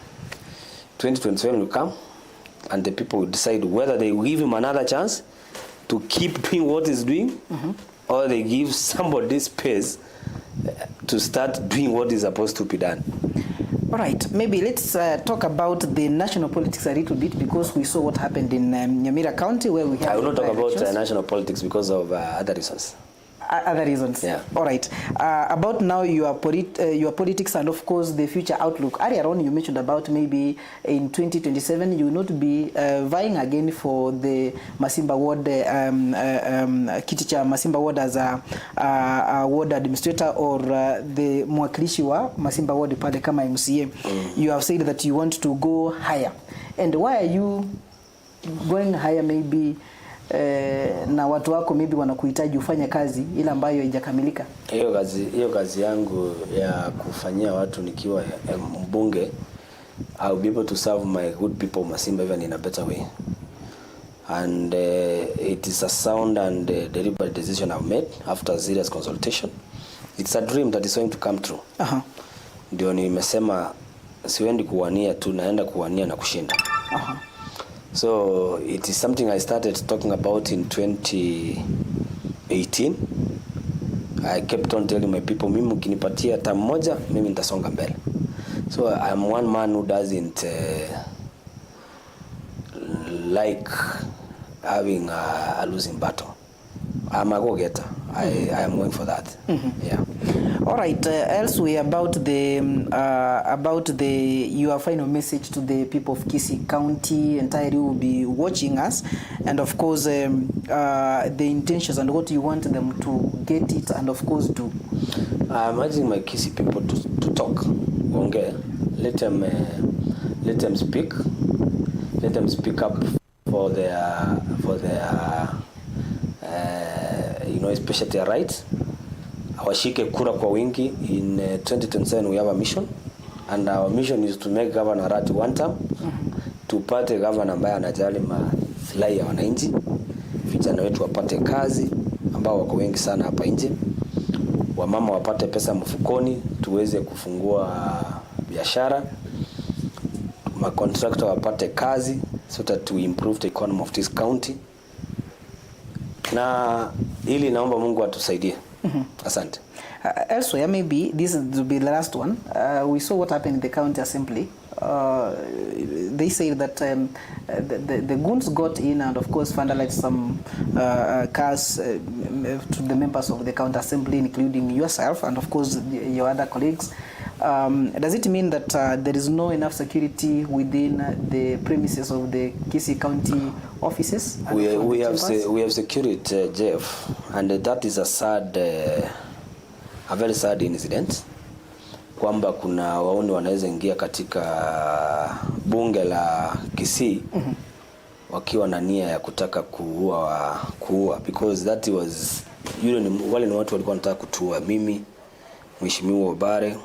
Speaker 2: 2027 will come, and the people will decide whether they will give him another chance to keep doing what he's doing, or they give somebody space to start doing what is supposed to be done.
Speaker 1: All right, maybe let's talk about the national politics a little bit, because we saw what happened in Nyamira County, where we had
Speaker 2: I will not talk about
Speaker 1: by-elections.
Speaker 2: National politics because of other reasons.
Speaker 1: Other reasons.
Speaker 2: Yeah.
Speaker 1: All right. About now your politics and of course the future outlook. Earlier on you mentioned about maybe in 2027 you will not be vying again for the Masimba Ward kiti cha Masimba Ward as a ward administrator or the mwakilishi wa Masimba Ward pale kama MCA. You have said that you want to go higher. And why are you going higher maybe na watu wako maybe wanakuhitaji ufanye kazi ile ambayo haijakamilika?
Speaker 2: Hiyo kazi yangu ya kufanyia watu nikiwa mbunge, I will be able to serve my good people Masimba even in a better way. And it is a sound and deliberate decision I've made after serious consultation. It's a dream that is going to come true. Ndio nimesema siwendi kuwania tu, naenda kuwania na kushinda. So it is something I started talking about in 2018. I kept on telling my people, mimi mkinipatia term moja, mimi nitasonga mbele. So I'm one man who doesn't like having a losing battle. I'm a go-getter. I am going for that. Yeah.
Speaker 1: All right. Elsewhere about the your final message to the people of Kisii County entirely who will be watching us, and of course the intentions and what you want them to get it and of course do.
Speaker 2: I'm urging my Kisii people to talk. Waongee. Let them speak. Let them speak up for their especially their rights. Washike kura kwa wingi. In 2027 we have a mission, and our mission is to make Governor Arati one term. Tupate governor ambaye anajali maslahi ya wananchi, vijana wetu wapate kazi ambao wako wengi sana hapa nje, wamama wapate pesa mfukoni, tuweze kufungua biashara, macontractor wapate kazi so that we improve the economy of this county. Na ili naomba Mungu atusaidie. Asante.
Speaker 1: Elsewhere, maybe this will be the last one. We saw what happened in the county assembly. They say that the goons got in and, of course, vandalized some cars to the members of the county assembly, including yourself and, of course, your other colleagues. Does it mean that there is no enough security within the premises of the Kisii County offices and
Speaker 2: We,
Speaker 1: of
Speaker 2: we
Speaker 1: the
Speaker 2: have
Speaker 1: chambers?
Speaker 2: we have secured, Jeff, and that is a very sad incident kwamba kuna wahuni wanaweza ingia katika bunge la Kisii wakiwa na nia ya kutaka kuua because that was yule ni, wale ni watu walikuwa wanataka kutuua mimi, Mheshimiwa Obare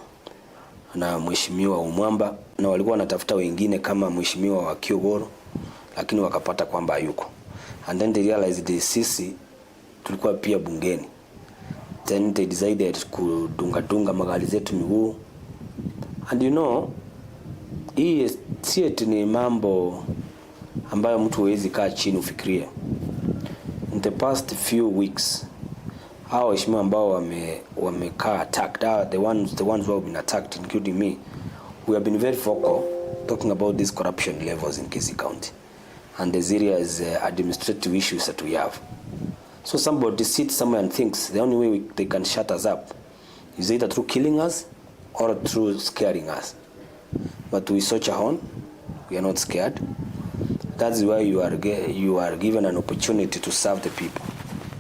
Speaker 2: na Mheshimiwa Omwamba, na walikuwa wanatafuta wengine kama Mheshimiwa wa Kiogoro, lakini wakapata kwamba hayuko, and then they realized sisi tulikuwa pia bungeni, then they decided kudunga dunga magari zetu miguu. And hii si eti ni mambo ambayo mtu huwezi kaa chini ufikirie. In the past few weeks, hawa waheshimiwa ambao wamekaa attacked, hawa the ones who have been attacked, including me, we have been very vocal talking about these corruption levels in Kisii County and the serious administrative issues that we have. So somebody sits somewhere and thinks the only way they can shut us up is either through killing us or through scaring us. But we soldier on, we are not scared. That's why you are given an opportunity to serve the people.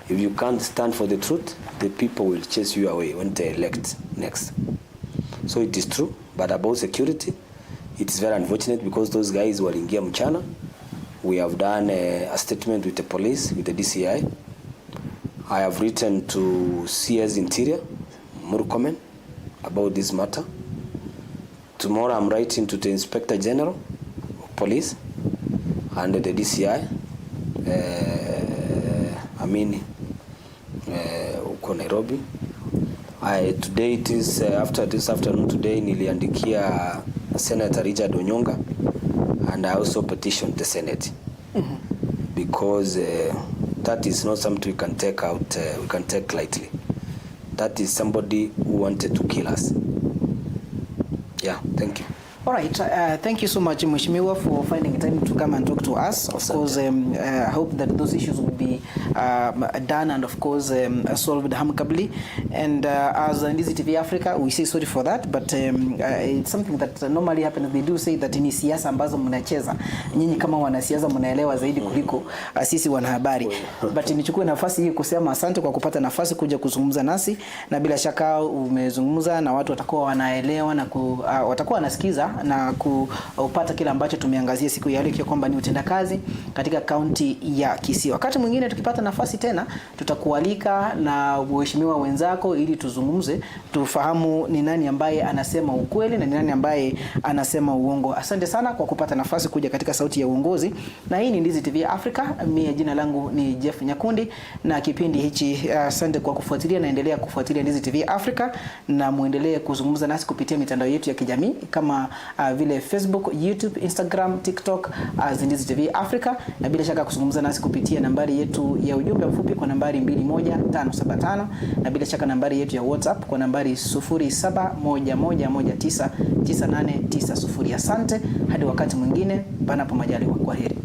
Speaker 2: If you can't stand for the truth, the people will chase you away when they elect next. So it is true, but about security, it is very unfortunate because those guys waliingia mchana. We have done a statement with the police, with the DCI. I have written to CS Interior, Murkomen, about this matter. Tomorrow I'm writing to the Inspector General of Police and the DCI, Amini, uko Nairobi. Today it is after this afternoon today niliandikia Senator Richard Onyonka, and I also petitioned the Senate because that is not something we can take lightly. That is somebody who wanted to kill us. Yeah, thank you.
Speaker 1: All right. Thank you so much, Mheshimiwa, for finding time to come and talk to us. Of course, I hope that those issues will be done and, of course, solved amicably. And as Ndizi TV Africa, we say sorry for that, but it's something that normally happens. They do say that ni siasa ambazo mnacheza. Nyinyi kama wanasiasa mnaelewa zaidi kuliko sisi wanahabari. But nichukue nafasi hii kusema asante kwa kupata nafasi kuja kuzungumza nasi, na bila shaka umezungumza na watu watakuwa wanaelewa na watakuwa wanasikiza na kupata kile ambacho tumeangazia siku ya leo, ikiwa kwamba ni utendakazi katika kaunti ya Kisii. Wakati mwingine tukipata nafasi tena, tutakualika na waheshimiwa wenzako ili tuzungumze, tufahamu ni nani ambaye anasema ukweli na ni nani ambaye anasema uongo. Asante sana kwa kupata nafasi kuja katika Sauti ya Uongozi, na hii ni Ndizi TV Africa. Mie jina langu ni Jeff Nyakundi na kipindi hichi, asante kwa kufuatilia, naendelea kufuatilia Ndizi TV Africa na muendelee kuzungumza nasi kupitia mitandao yetu ya kijamii kama vile Facebook, YouTube, Instagram, TikTok as Ndizi TV Africa, na bila shaka kuzungumza nasi kupitia nambari yetu ya ujumbe mfupi kwa nambari 21575 na bila shaka nambari yetu ya WhatsApp kwa nambari 0711199890. Asante, hadi wakati mwingine, panapo majaliwa. Kwaheri.